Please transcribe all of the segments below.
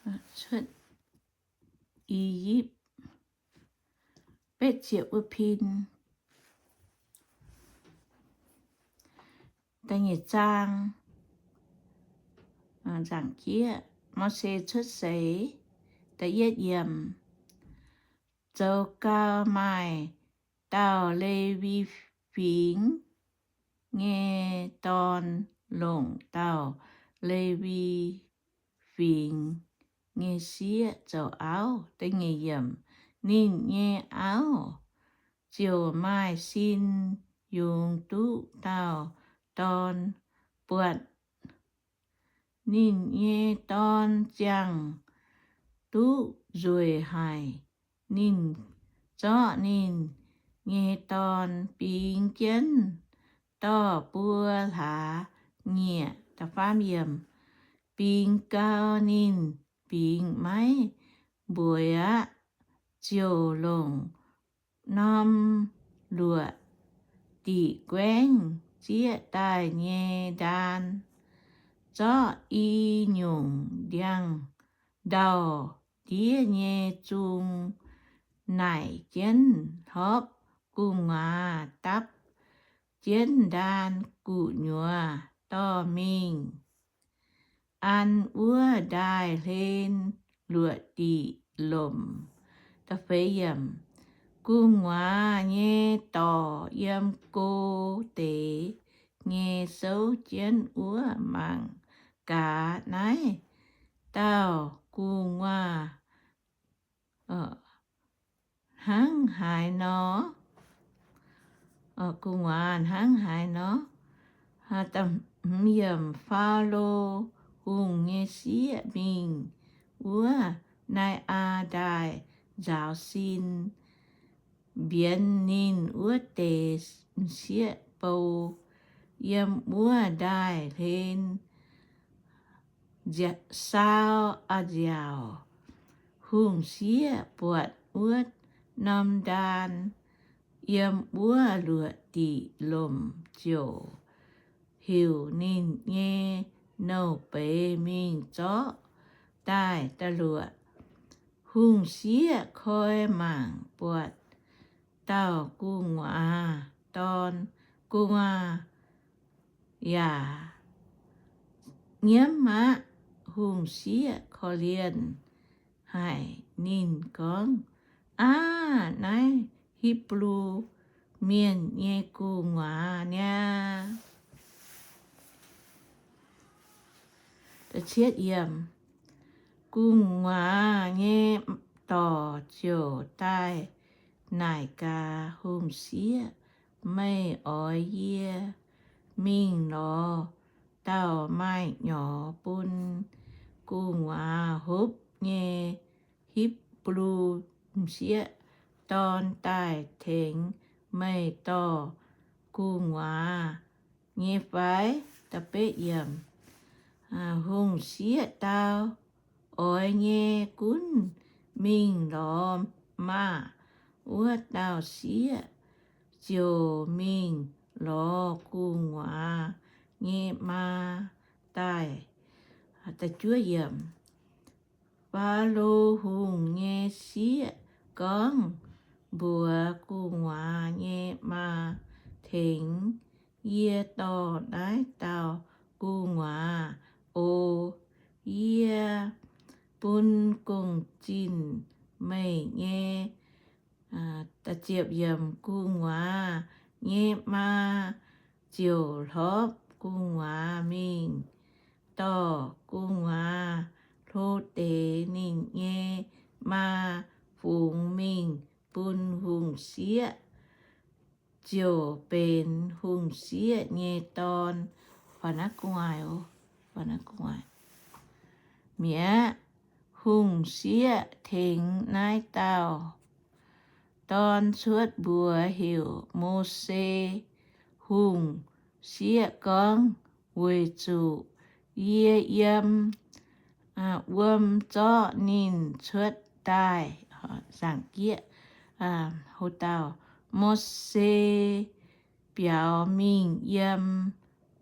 Cuotv I^yipv. Betv ziepc wuov pin. Da'nyeic zaang, nzaangc jieqv, Mose cuotv seix. Da'yietv yiemc. Zoux gau maaih dauh Lewi Fingx nyei dorn longc dauh Lewi Fingx nyei sieqv zoux auv. Da'nyeic yiemc. Ninh nyei auv ziouc maaih sin yungz duqv dauh dorn buatc. Ninh nyei dorn ziangh duqv nzueic haic. Ninh zorqv ninh nyei dorn bingx jienv dorh buo hlaax nyieqc. Bingx gau ninh bingx maiv mbueiz aqv, ziouc longc norm luoqc diqc guaengv zieqv daaih nyei ndaan, zorqv i nyungc ndiangx-ndau-ndiev nyei zung naaic jienv hlorpv gu'nguaaz dapv jienv ndaan gu'nyuoz dorh mingh an wuov ndaaih hlen luoqc diqc lomc. Gu'nguaaz nyei dorc yiem go deix nyei souv jienv wuov mangc gaax naaiv dauh gu'nguaaz hnangv haaix nor. Gu'nguaaz hnangv haaix nor. Faalo Hungh nyei sieqv mingh wuov Nai^aa Ndaaih nzaaux sin, mbienx ninh wuov deix m'sieqv bou. Yiem wuov ndaaih hlen saau a'nziaauc, hungh sieqv buatc wuov norm ndaan yiem wuov luoqc diqc lomc ziouc heuc ninh nyei nouh beiz mingh zorqv daaih da'luoqc. Hungh sieqv koi mangc buatc dauh gu'nguaaz dorn, gu'nguaaz yaac nyiemv aqv. Hungh sieqv korv-lienh haic. Ninh gorngv, Aav, naaiv Hipv^lu Mienh nyei gu'nguaaz niaa. Gu'nguaaz nyei dorc ziouc daaih naaic gaax hungh sieqv, Meih oix yie mingh lorz dauh maaih nyorx bun gu'nguaaz hopv nyei Hipv^lu m'sieqv dorn daaih tengx meih dorh gu'nguaaz nyei fai? Hungh sieqv dau, Oix nyei, gunv mingh lorz maah! Wuov dauh sieqv ziouc mingh lorz gu'nguaaz nyei maa daaih. Faalo Hungh nyei sieqv gorngv mbuox gu'nguaaz nyei maa, Tengx yie dorh naaiv dauh gu'nguaaz oc. Yie bun gong-zinh meih nyei. Gu'nguaaz nyei maa ziouc hlorpv gu'nguaaz mingh dorh gu'nguaaz hlo deix. Ninh nyei maa fungx mingh bun hungh sieqv, ziouc benx hungh sieqv nyei dorn. Mi'aqv, hungh sieqv tengx naaiv dauh dorn cuotv mbuox heuc Mose. Hungh sieqv gorngv, Weic zuqc yie yiem wuom zorqv ninh cuotv daaih. Mose biaux mingh yiem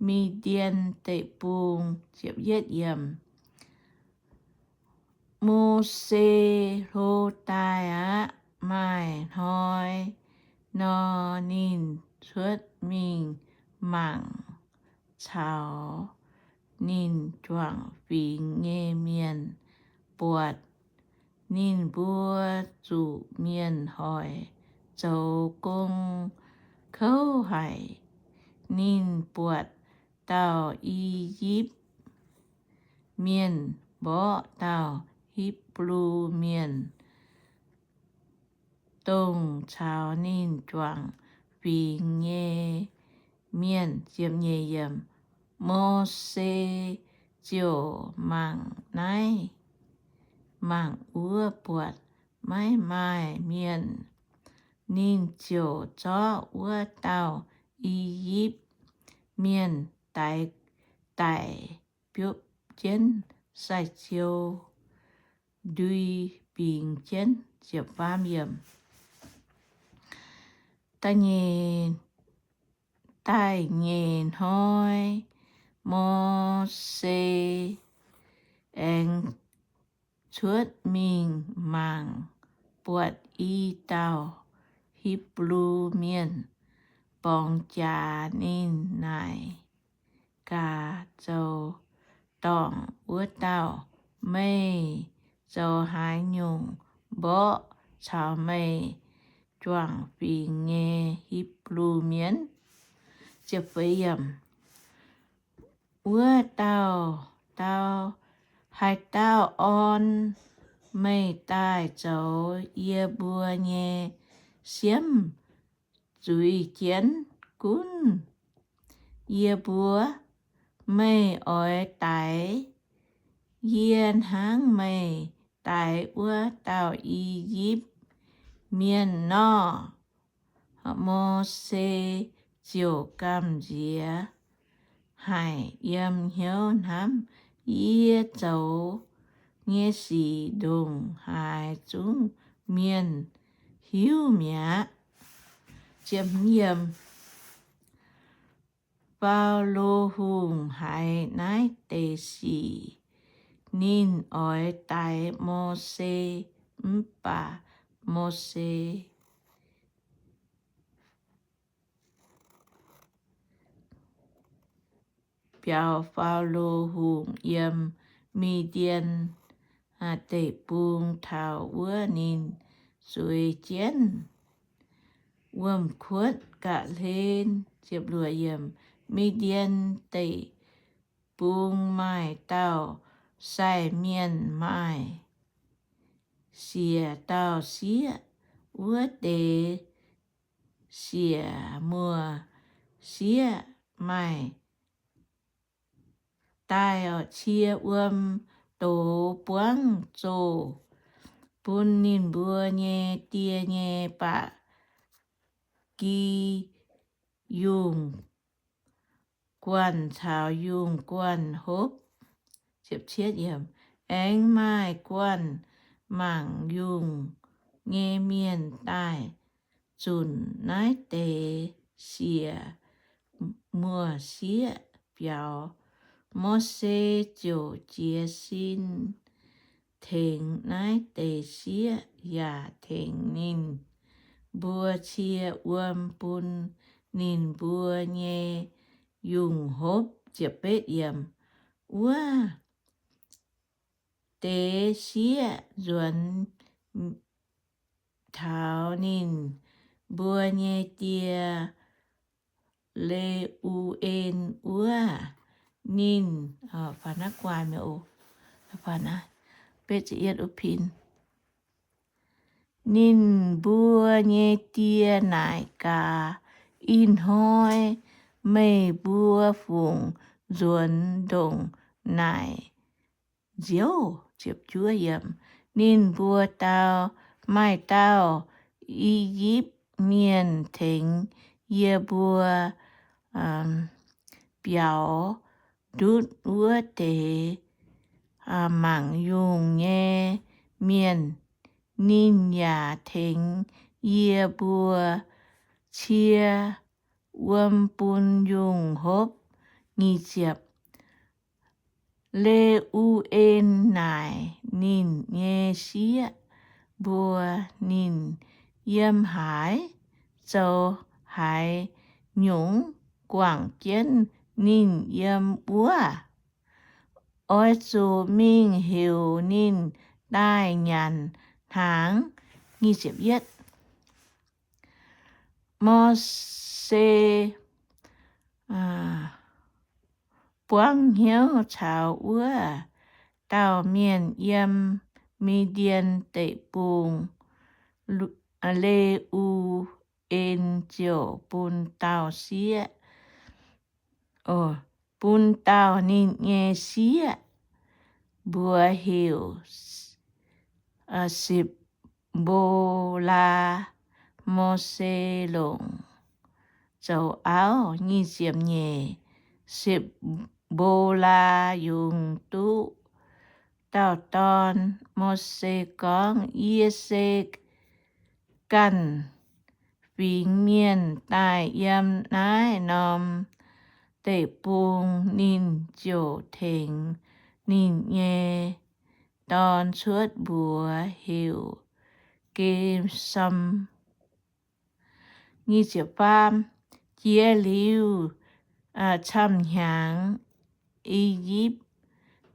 Mi^ndien Deic-Bung. Mose hlo daaih aqv. Maaih hnoi nor, ninh cuotv mingh mangc caux ninh juangc fingx nyei mienh buatc ninh mbuo zuqc mienh hoic zoux gong kouv haic. Ninh buatc dauh I^yipv Mienh mborqv dauh Hipv^lu Mienh, dongh caux ninh juangc fingx nyei mienh. Mose ziouc mangc naaiv mangc wuov, buatc maiv maaih mienh. Ninh ziouc zorqv wuov dauh I^yipv Mienh daix daic biopv jienv sai-ziou, ndui bingx jienv. Da'nyeic, da'nyeic hnoi, Mose aengx cuotv mingh mangc, buatc i dauh Hipv^lu Mienh borngz jaax. Ninh naaic gaax zoux dorngc wuov dauh, Meih zoux haaix nyungc mborqv caux meih juangc fingx nyei Hipv^lu Mienh? Wuov dauh dau, Haaix dauh orn meih daaih zoux yie mbuo nyei siemv zuiz jienv gunv yie mbuo? Meih oix daix yie hnangv meih daix wuov dauh I^yipv Mienh nor? Mose ziouc gamh nziex haic, yiem hnyouv hnamv, Yie zoux nyei sic ndongc haaix zungv mienh hiuv mi'aqv. Faalo Hungh haiz naaiv deix sic, ninh oix daix Mose. Mv baac Mose biaux Faalo Hungh yiem Mi^ndien Deic-Bung taux wuov ninh zueiz jienv wuom-kuotv ga'hlen. Mi^ndien Deic-Bung maaih dauh sai mienh maaih siec dauh sieqv. Wuov deix siec muoz-sieqv maaih daaih cie wuom douz buangv zoh bun ninh mbuo nyei die nyei ba'gi yungh guanh caux yungh guanh hopv. Aengx maaih guanh mangc yungh nyei mienh daaih zunc naaiv deix siec muoz-sieqv biaux. Mose ziouc jiez sin tengx naaiv deix sieqv yaac tengx ninh mbuo cie wuom bun ninh mbuo nyei yungh hopv. Wuov deix sieqv nzuonx taux ninh mbuo nyei die, Le^u^en wuov. Ninh, ninh mbuo nyei die naaic gaax, Ih hnoi meih mbuo fungc nzuonx ndongc naaic nziouv? Ninh mbuo dau, Maaih dauh I^yipv Mienh tengx yie mbuo biaux ndutv wuov deix mangc yungh nyei mienh. Ninh yaac tengx yie mbuo cie wuom bun yungh hopv. Le^u^en naaic ninh nyei sieqv mbuo. Ninh yiem haaix, zoux haaix nyungc guangc jienv ninh yiem wuov, oix zuqc mingh heuc ninh daaih nyanc hnaangx. Mose buangv hnyouv caux wuov dauh mienh yiem Mi^ndien Deic-Bung, Le^u^en ziouc bun dauh sieqv, bun dauh ninh nyei sieqv mbuox heuc Sipc mbo laa. Mose longc zoux auv. Nyic ziepc nyeic. Sipc mbo laa yungz duqv dauh dorn. Mose gorngv, Yie se ganh fingx mienh daaih yiem naaiv norm deic-bung. Ninh ziouc tengx ninh nyei dorn cuotv mbuox heuc Gesom. Jiex liuz camv-hnyangx, I^yipv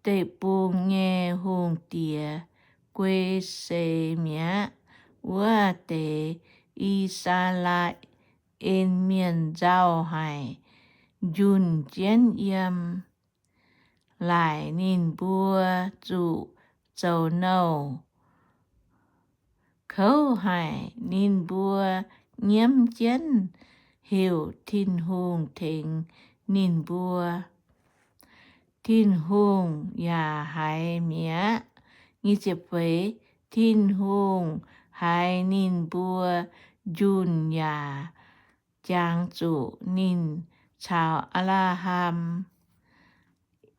Deic-Bung nyei hungh diex guei seix mi'aqv. Wuov deix I^saa^laa^en Mienh nzauh haic, njunh jienv yiem laaic. Ninh mbuo zuqc zoux nouh kouv haic. Ninh mbuo nyiemv jienv heuc Tin-Hungh tengx ninh mbuo. Tin-Hungh yaac haiz mi'aqv. Tin-Hungh haiz ninh mbuo njunh yaac jangx zuqc ninh caux Apc^laa^ham,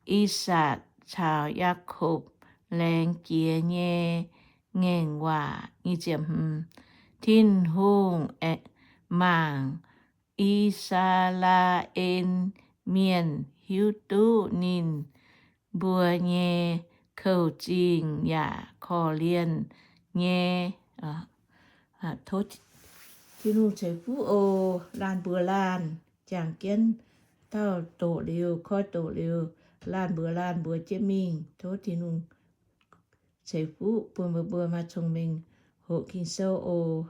I^sakc caux Yaakopv laengz jiex nyei ngaengc waac. Tin-Hungh mangc I^saa^laa^en Mienh hiuv duqv ninh mbuo nyei kouv-zingh yaac korv-lienh nyei. Tov Tin-Hungh ceix fuqv oc. Laanh mbuox laanh, jangx jienv dauh doqc liuz, koi doqc liuz, laanh mbuox laanh mbuox jienv mingh. Tov Tin-Hungh ceix fuqv bun mbuo, mbuo maaih cong-mengh hoqc Ging-Sou oc.